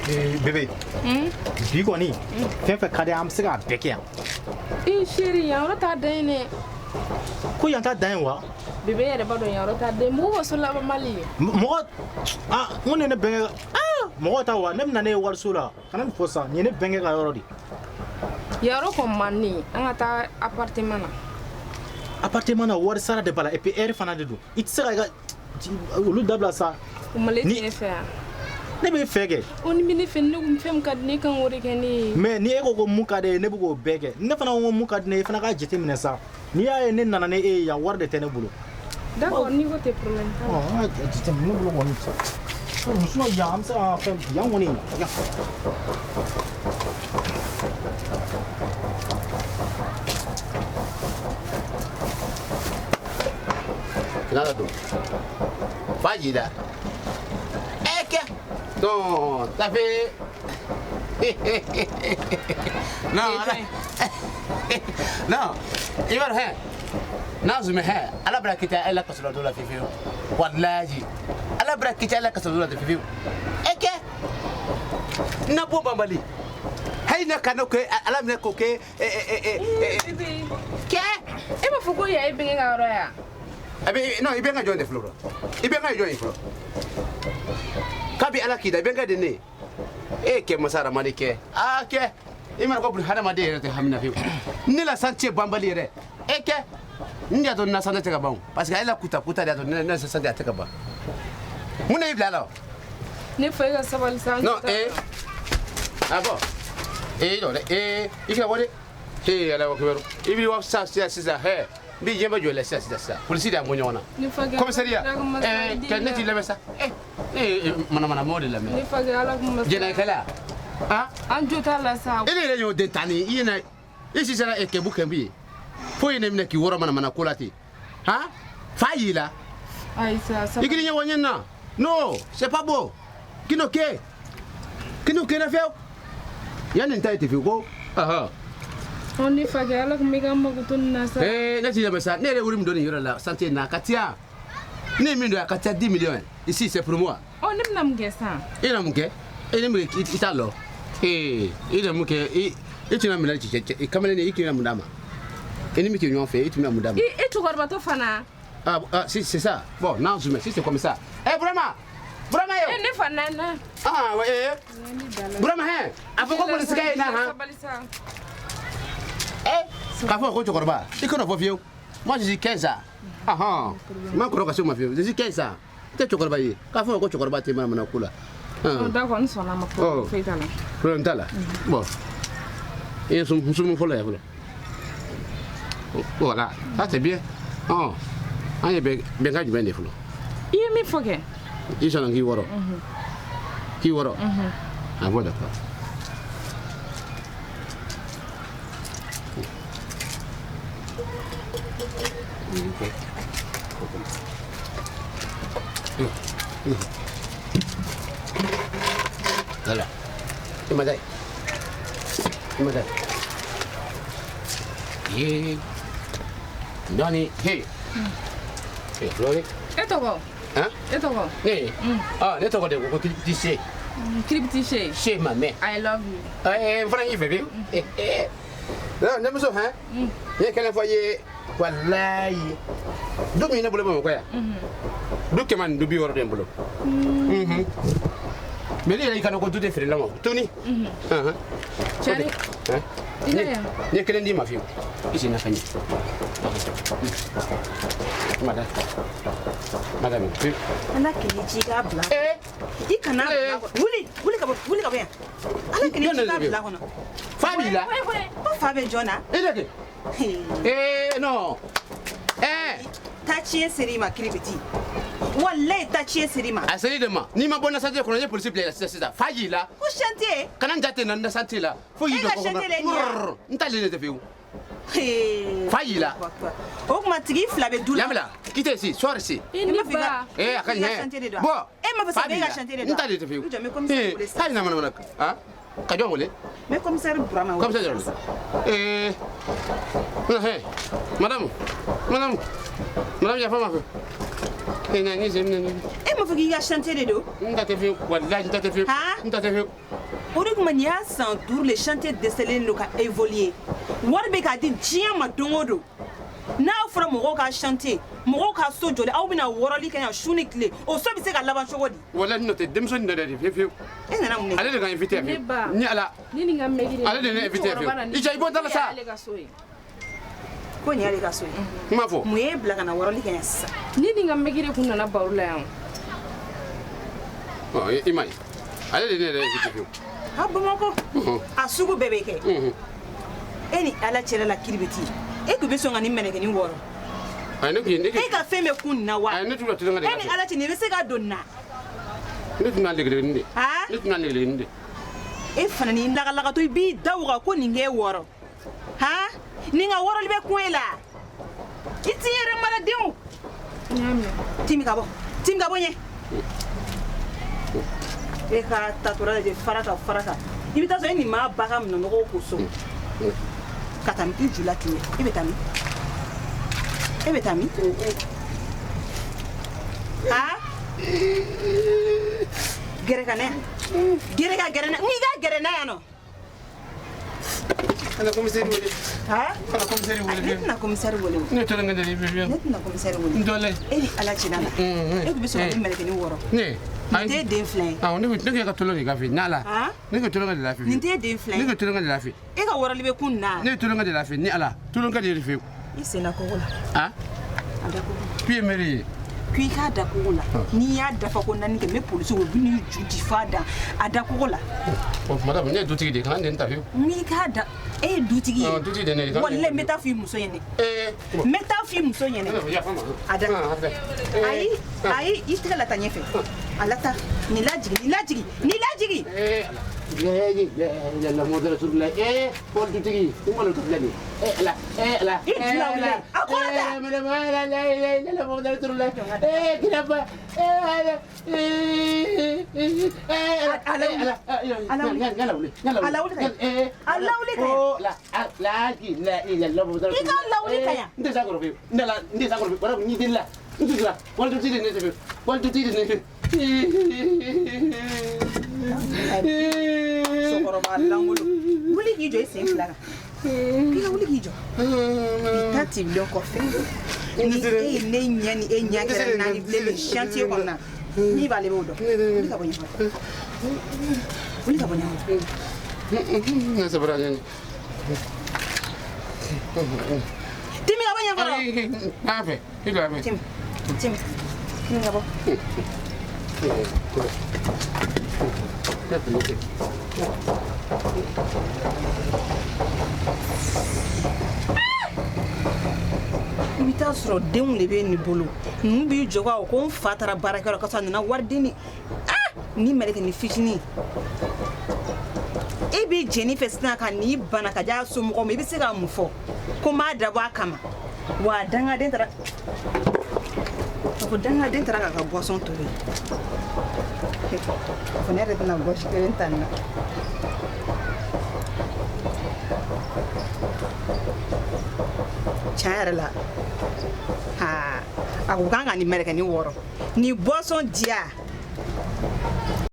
Bébé, bi kɔni fɛn fɛn ka di an bɛ se k'a bɛɛ kɛ yan. I chéri, yan yɔrɔ t'a dan ye dɛ. Ko yan t'a dan ye wa? Bébé yɛrɛ b'a dɔn yan yɔrɔ t'a dan ye. Mɔgɔ waso laban mali ye. Mɔgɔ ah n ko nin ye ne bɛnkɛ ah mɔgɔ ta wa ne bɛna ne ye wariso la kana nin fɔ sa nin ye ne bɛnkɛ ka yɔrɔ de. Yan yɔrɔ kɔni man di ne ye. An ka taa appartement na. Appartement na wari sara de b'a la et puis heure fana de don i tɛ se ka i ka olu dabila sa. O ma le tɛ ne fɛ yan. Ne b'e fɛ kɛ. O ni bɛ ne fɛ ne ko fɛn min ka di ne ye, e kan k'o de kɛ ne ye. Mais ni e ko ko mun ka di e ye ne bɛ k'o bɛɛ kɛ ne fana ko ko mun ka di ne ye i fana k'a jateminɛ sa n'i y'a ye ne nana ni e ye yan wari de tɛ ne bolo. D'accord, n'i ko ten problème t'a la. Ɔ an ka jateminɛ ne bolo kɔni sinon yan an bɛ se ka fɛn yan kɔni yan. Nada don fa jira ɛ kɛ non ça fait non ala non i b'a dɔn hɛn n'a zumɛ hɛn ala bɛna kita e la kasɔrɔ dɔ la fiyewu walahi ala bɛna kita e la kasɔrɔ dɔ la fiyewu ɛ kɛ na bɔ banbali hali ne ka ne kɛ ala minɛ k'o kɛ kɛ e b'a fɔ ko yan ye bɛnkɛ ka yɔrɔ ye wa? A bɛ non i bɛ n ka jɔn de fɔlɔ i bɛ n ka jɔn ye fɔlɔ kabi ala k'i da i bɛ n ka de ne e kɛ masa hadamaden kɛ aa kɛ i mana ko buni hadamaden yɛrɛ tɛ hamina fiyewu ne la santiye banbali yɛrɛ e kɛ n y'a dɔn na santiye tɛ ka ban parce que ale la kuta kuta de y'a to ne la santiye a tɛ ka ban mun de y'i bila a la o. Ne fa e ka sabali sa. Non ee ah bon ee jɔ dɛ ee i kana bɔ dɛ ee ala kibaru i b'i wa sisan sisan sisan hɛ n b'i jɛnbɛ jɔ la sisan sisan sisan polisi de y'an bɔ ɲɔgɔn na commissariat kɛ ne t'i lamɛn sa ee manamana mɔgɔ de lamɛn ne fa kɛ ala kuma jɛnɛkɛla ah an jo t'a la sa e ne yɛrɛ y'o den tan ni i yɛrɛ i sisan kɛbu kɛbu ye fo ye ne minɛ k'i wɔrɔ manamana ko la ten han fa y'i la ayi sa i k'i ɲɛ bɔ ɲɛ na non c'est pas beau k'i n'o kɛ k'i n'o kɛ na fiyewu yanni n ta ye ten fiyewu ko ɔhɔn. Ɔ ne fa kɛ ala kun bɛ ka mako to nin na sa. Ee ne t'i lamɛn sa ne yɛrɛ wari min don nin yɔrɔ la santé na a ka ca ne ye min don a ka ca 10 millions ici c'est pour moi. Ɔ ne bɛna mun kɛ sisan. E na mun kɛ e ne mun kɛ i t'a lɔ ee i na mun kɛ i i tɛna minɛ cɛ cɛ kamalen i tɛna mun d'a ma e ni min tɛ ɲɔgɔn fɛ i tɛna mun d'a ma. I cɛkɔrɔbatɔ fana. Ah ah si c'est ça bon non mais si c'est comme ça eh Burama Burama yo. E ne fa na na. Ah ouais eh Burama hɛn a fɔ ko polisikɛ ye na han. Eh k'a fɔ ko cɛkɔrɔba i kana fɔ fiyewu moi je suis 15 ans ahan n ma kɔrɔ ka se o ma fiyewu je suis 15 ans n tɛ cɛkɔrɔba ye k'a fɔ ko cɛkɔrɔba tɛ manamana ko la. D'accord n sɔnna a ma problème foyi t'a la. Problème t'a la bon i ye sumu fɔlɔ ye fɔlɔ voilà ça c'est bien ɔ an ye bɛnkan jumɛn de fɔlɔ. I ye min fɔ kɛ. I sɔnna k'i wɔrɔ k'i wɔrɔ ah bon d'accord. Voilà. I ma da ye. I ma da ye. Dɔɔni he. He Flori. E tɔgɔ? Han? E tɔgɔ? Ne. Ah ne tɔgɔ de ko Kiribiti Se. Kiribiti Se. Se ma mɛn. I love you. Eh n fana y'i fɛ fiyewu. Non ne muso hɛn. N ye kelen fɔ i ye walayi du min ne bolo Bamakɔ yan. Du 160 de n bolo. Mais ne yɛrɛ y'i kanto ko du tɛ feere la ma tuguni. Cɛni. I ka yan. N ye kelen d'i ma fiyewu. I sen na ka ɲɛ. Mada. Mada minɛ fiyewu. Ala k'i ci k'a bila. I kana bila kɔnɔ. Wuli wuli ka bɔ wuli ka bɔ yan. Ala k'i ci k'a bila kɔnɔ. Fa b'i la. Ko fa bɛ jɔn na. E de kɛ. Ee non. Ɛɛ. Taa tiɲɛ ser'i ma Kiribiti. Walayi taa tiɲɛ ser'i ma. A ser'i de ma n'i ma bɔ n na chantier kɔnɔ n ye polisi bila i la sisan sisan fa y'i la. Ko chantier. Kana n jate na n na chantier la fo k'i jɔ E ka chantier la ye nin ye wa? N t'ale de tɛ fiyewu. Fa y'i la. O tuma tigi fila bɛ du la. Yamila quitte ici sors ici. I ni ba. Eh a ka ɲi hɛn. Bɔ. E ma fɔ sa e ka chantier de don. N t'ale tɛ fiyewu. N jɔ n bɛ commissaire wele sisan. Hali na mana mana han ka jɔn wele. N bɛ commissaire Burama wele. Commissaire wele. Eh hɛn madame madame madame yafa ma fɛ. Eh na ni se minɛ. E ma fɔ k'i ka chantier de don. N ta tɛ fiyewu, walahi n ta tɛ fiyewu. N ta tɛ fiyewu. O de tuma nin y'a san 5 le chantier dɛsɛlen don ka évoluer. Wari bɛ k'a di diɲɛ ma don o don. N'a fɔra mɔgɔw ka chantier, mɔgɔw ka so jɔlen, aw bɛna wɔrɔli kɛ yan su ni tile, o so bɛ se ka laban cogo di? Walahi n nɔ tɛ, denmisɛnnin nɔ tɛ fiyewu fiyewu. E nana mun de? Ale de ka invité yan Ne fiyewu. ba. Ni Ala. Ne ni n ka mɛki de. Ale de ye ne invité yan fiyewu. I jɔ i bɔ n da la sa. Ale ka so ye. Ko nin y'ale ka so ye. N m'a fɔ. Mun y'e bila ka na wɔrɔli kɛ yan sisan? Ne ni n ka mɛki de kun nana baro la yan. Ɔ i ma ye. Ale de ye ne yɛrɛ invité fiyewu. A Bamakɔ. A sugu bɛɛ bɛ kɛ. E ni Ala cɛla la kiribiti. E kun bɛ sɔn ka nin mɛlɛkɛnin wɔrɔ. Ayi ne kun ye ne E ka fɛn bɛ kun nin na wa? Ayi ne tun ka tulonkɛ de E ni Ala cɛ nin bɛ se ka don nin na? Ne tun ka legelegeni de. Haa? Ne tun ka legelegeni de. E fana ni lagalagatɔ i b'i da waga ko nin k'e wɔrɔ. Haa? Nin ka wɔrɔli bɛ kun e la. I t'i yɛrɛ mara denw. N y'a mɛn. Timi ka bɔ. Timi ka bɔ ɲɛ. E ka tatora lajɛ faraka faraka. I bɛ taa sɔrɔ e nin maa ba ka minɛnɔgɔw ko so. Ka taa i ju la ten. E bɛ taa min? E bɛ taa min? Haa? Gɛrɛ ka na yan. Gɛrɛ ka gɛrɛ na. N k'i ka gɛrɛ na yan nɔ. Ala commissaire wele. Haa? Ala commissaire wele. Ne tɛna commissaire wele o. Ne tulonkɛ de fiyewu. Ne tɛna commissaire wele. N dɔlen. E ni Ala cɛla la. E tun bɛ sɔn ka nin mɛlɛkɛnin wɔrɔ. Ne. Nin t'e den fila ye. Awɔ ne ne ka tulonkɛ de ka fi n'Ala. Haa? Ne ka tulonkɛ de la fi. Nin t'e den fila ye. Ne ka tulonkɛ de la fi. E ka wɔrɔli bɛ kun nin na. Ne tulonkɛ de la fi ni Ala. Tulonkɛ de fiyewu. I sen da kogo la. Ah? A da kogo la. Puis mairie ye. K'i k'a da kogo la. N'i y'a dafa ko naani kɛ n bɛ polisiw u bɛ n'i ju ci f'a da a da kogo la. Ɔ madame ne ye dutigi de ye kana nin ta fiyewu. N'i k'a da e ye dutigi ye. Ɔ dutigi de ye ne ye. Walayi n bɛ taa f'i muso ɲɛnɛ. Ee. N bɛ taa f'i muso ɲɛnɛ. A da. Ayi ayi i tɛgɛ lata ɲɛfɛ. A lata nin lajigin nin lajigin nin lajigin. Ee Ala. La la Rasulullah. Eh, Paul dutigi, i malo to filɛ nin ye. Eh Ala, eh Ala. I ju la wuli. A kɔrɔ ta. Eh madame, la la la la Muhammadu Rasulullah. Eh kiraba. Eh Ala. Eh eh Ala wuli. Ala wuli. Ala wuli. Ala wuli ka yan. Eh Ala wuli ka yan. Oh la la la la la Muhammadu I ka lawuli ka yan. N tɛ s'a kɔrɔ fiyewu. N tɛ la n tɛ s'a kɔrɔ fiyewu. Wala n y'i deli la. N tɛ la. Wala dutigi de ne tɛ fiyewu. Wala dutigi de ne tɛ. Cɛkɔrɔba lankolon. Wuli k'i jɔ i sen fila kan. K'i ka wuli k'i jɔ. Bi ta tibilen kɔfɛ. Ni e ye ne ɲɛ ni e ɲɛ kɛra naani bilen nin chantier kɔnɔna. N'i b'ale b'o dɔn. Wuli ka bɔ ɲɛkɔrɔ. Wuli ka bɔ ɲɛkɔrɔ. Ne sabara ɲɛ. Timi ka bɔ ɲɛkɔrɔ. N'a fɛ, i don a fɛ. Timi timi timi ka bɔ. I bɛ taa sɔrɔ denw de bɛ nin bolo. Ninnu b'i jɔ ka ko n fa taara baarakɛyɔrɔ ka sɔrɔ a nana wariden ni ah ni mɛlɛkɛnin fitinin. E b'i jɛni fɛ sisan ka n'i bana ka diya somɔgɔw ma i bɛ se ka mun fɔ ko n b'a dabɔ a kama wa dangaden taara a ko dangaden taara k'a ka boisson tobi. Fo ne yɛrɛ tɛna gosi kelen ta nin na. Tiɲɛ yɛrɛ la haa a ko kan ka nin mɛlɛkɛnin wɔrɔ nin boisson diya.